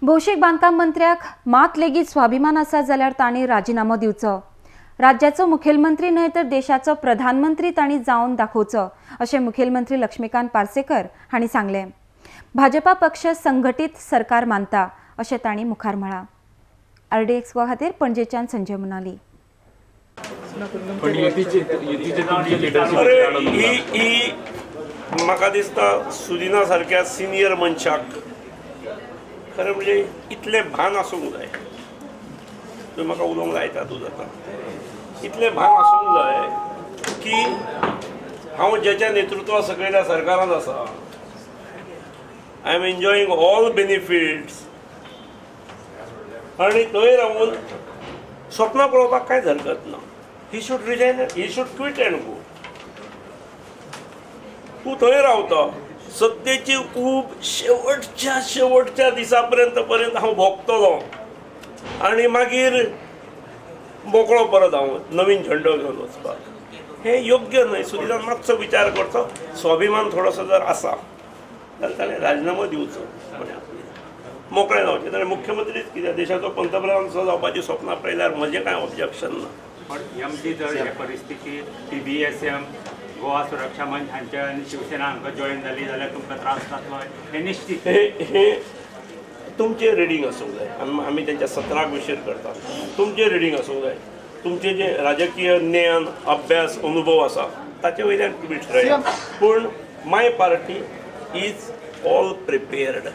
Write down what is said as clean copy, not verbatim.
भौशीक बांदकाम मंत्र्याक मात लेगीत स्वाभिमान आसा जाल्यार तांणी राजिनामो दिवचो। राज्याचो मुखेलमंत्री न्हय तर देशाचो प्रधानमंत्री तांणी जावन दाखोवचो अशें मुखेलमंत्री लक्ष्मीकांत पार्सेकर हांणी सांगलें। भाजपा पक्ष संघटीत सरकार मानता अशें तांणी मुखार म्हळां। आरडीएक्स गोवा खातीर पणजेच्यान संजय मुनाली। म्हाका दिसता सुदिना सारक्या सिनियर मनशाक खरें म्हणजे इतलें भान आसूंक जाय, तुवें म्हाका उलोवंक लायता तूं जाता, इतलें भान आसूंक जाय की हांव ज्याच्या नेतृत्वा सकयल्या सरकारांत आसा, I am enjoying all benefits, आनी थंय रावून स्वप्नां पळोवपाक कांयच हरकत ना। He should resign, he should quit and go. तूं थंय रावता, सत्तेची ऊब शेवटच्या शेवटच्या दिसा पर्यंत पर्यंत हांव भोगतलो आनी मागीर मोकळो परत हांव नवीन झेंडो घेवन वचपाक, हें योग्य न्हय। सुदिनान मातसो विचार करचो, स्वाभिमान थोडोसो जर आसा जाल्यार ताणें राजिनामो दिवचो, मोकळें जावचें। ताणें मुख्यमंत्रीच कित्याक, देशाचो पंतप्रधान सुद्दां जावपाची स्वप्नां पळयल्यार म्हजें कांय ऑब्जेक्शन ना। पण एम टी जर हे परिस्थितीत पीबीएसएम गोवा सुरक्षा मंच हांच्या आनी शिवसेना हांकां जॉयन जाली जाल्यार तुमकां त्रास जातलो हें निश्चीत। हे तुमचें रिडींग आसूंक जाय, आमी तेंच्या सत्राक विशेर करतात, तुमचें रिडींग आसूंक जाय, तुमचें जें राजकीय ज्ञान, अभ्यास, अनुभव आसा ताचे वयल्यान तुमी ठरयात। पूण my party is all prepared.